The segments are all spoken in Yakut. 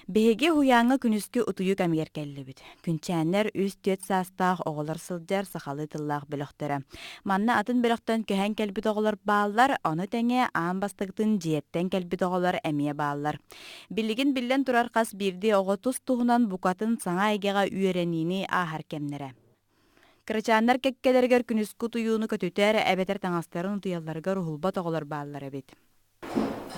Биһиги уһуйааҥҥа күнүскү утуйуу кэмигэр кэллибит. Күнчээннэр үс-түөрт саастаах оҕолор сылдьар сахалыы тыллаах бөлөхтөрө. Манна атын бөлөхтөн көһөн кэлбит оҕолор бааллар, ону тэҥэ аан бастакытын дьиэттэн кэлбит оҕолор эмиэ бааллар. Билигин биллэн турар хас биирдии оҕо тус-туһунан букатын саҥа эйгэҕэ үөрэниини ааһар кэмнэрэ. Кырачааннар кэккэлэригэр күнүскү утуйууну көтүтэр эбэтэр таҥастарын утуйалларыгар уһулбат оҕолор бааллар эбит.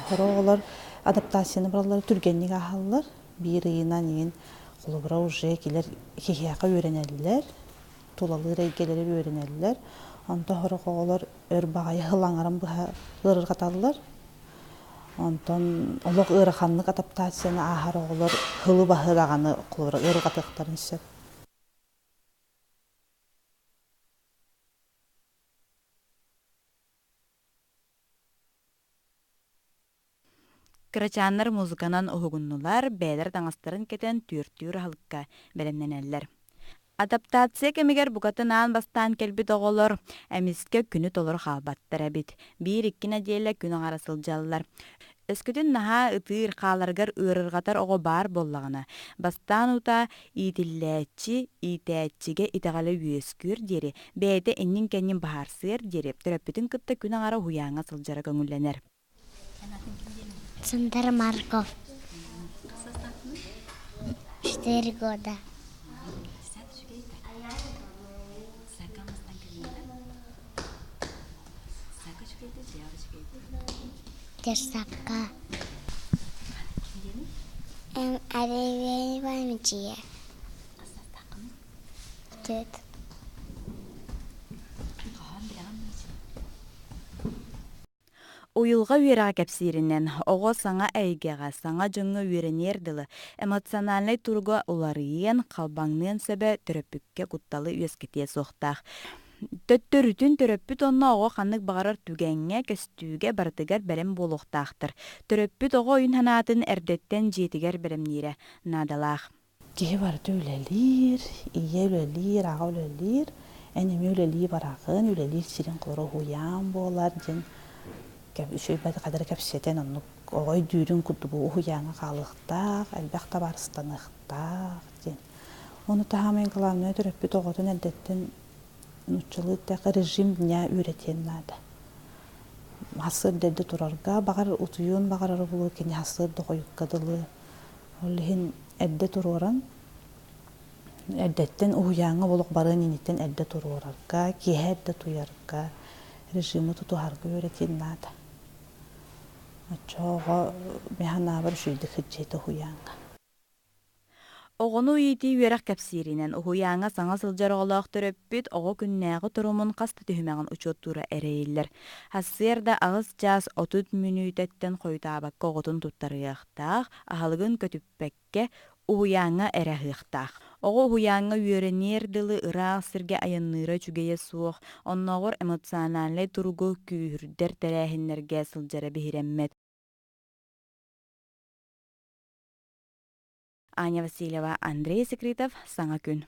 Сорох оҕолор адаптацияны бараллара түргэнник ааһаллар. Биир ыйынан иҥин холобура уже килэр киһиэхэ үөрэнэллэр, тулалыыр эйгэлэри үөрэнэллэр. Онтон сорох оҕолор өр баҕайы ылаҥарын быһа ыарырҕаталлар. Онтон олох ыараханнык адаптацияны ааһар оҕолор һылы баһы даҕаны холобура ыарырҕатыахтарын сөп. Кырачааннар музыканан уһугуннулар, бэйэлэрэ таҥастарын кэтэн түөртүүр аһылыкка бэлэмнэнэллэр. Адаптация кэмигэр букатын аан бастаан кэлбит оҕолор эмискэ күнү толору хаалбаттар эбит. Биир-икки нэдиэлэ күн аҥара сылдьаллар. Өскөтүн наһаа ытыыр, хааларыгар ыарырҕатар оҕо баар буоллаҕына, бастаан утаа иитиллээччи, иитээччигэ итэҕэлэ үөскүөр диэри, бэйэтэ иннин-кэннин быһаарсыар диэри төрөппүтүн кытта күн аҥара уһуйааҥҥа сылдьара көҥүллэнэр. Сандра Марков. 4 года. Терсакка. Аревеевамичия. Тет. Уйулҕа үөрэҕэ кэпсииринэн, оҕо саҥа эйгэҕэ, саҥа дьоҥҥо үөрэниэр дылы эмоциональнай туруга уларыйыан, халбаҥныан сөбө төрөппүккэ кутталы үөскэтиэ суохтаах. Төттөрүтүн төрөппүт онно оҕо ханнык баҕарар түгэҥҥэ, көстүүгэ барытыгар бэлэм буолуохтаахтар. Төрөппүт оҕо өйүн-санаатын эрдэттэн дьиэтигэр бэлэмниирэ наадалаах. Киһи барыта үлэлиир, ийэ үлэлиир, аҕа үлэлиир, эн эмиэ үлэлии бараҕын, үлэлиир сириҥ холоро уһуйаан буолар диэн үчүгэй хадары кэпсэтэн оннук оҕо өйдүүрүн курдук уһуйааҥҥа хаалыахтаах, элбэх табаарыстаныахтаах диэн. Ону таһынан главное төрөппүт оҕотун эрдэттэн нууччалыы эттэххэ режим дня үөрэтиэн наада. Сарсыарда эрдэ турарга баҕар утуйуон баҕарара буолуо кини сарсыарда хойукка дылы. Ол иһин эрдэ туруоран, эрдэттэн уһуйааҥҥа олох барыан инниттэн эрдэ туруорарга, киэһэ эрдэ утуйарга, режими тутуһарга үөрэтиэн наада. Оччоҕо оҕо мин санаабар үчүгэйдик сылдьыа этэ уһуйааҥҥа. Оҕону иитии үөрэх кэпсииринэн, уһуйааҥҥа саҥа сылдьар оҕолоох төрөппүт оҕо күннээҕи торумун хас да түһүмэҕин учуоттуура эрэйиллэр. Сарсыарда аҕыс чаас 30 мүнүүтэттэн хойутаабакка оҕотун туттарыахтаах, аһылыгын көтүппэккэ уһуйааҥҥа эрэ аһыахтаах. Оҕо уһуйааҥҥа үөрэниэр дылы ыраах сиргэ айанныыра үчүгэйэ суох, оннооҕор эмоциональнай туругу күүһүрдэр тэрээһиннэргэ сылдьара биһирэммэт. Аня Васильева, Андрей Секритов, Саҥа күн.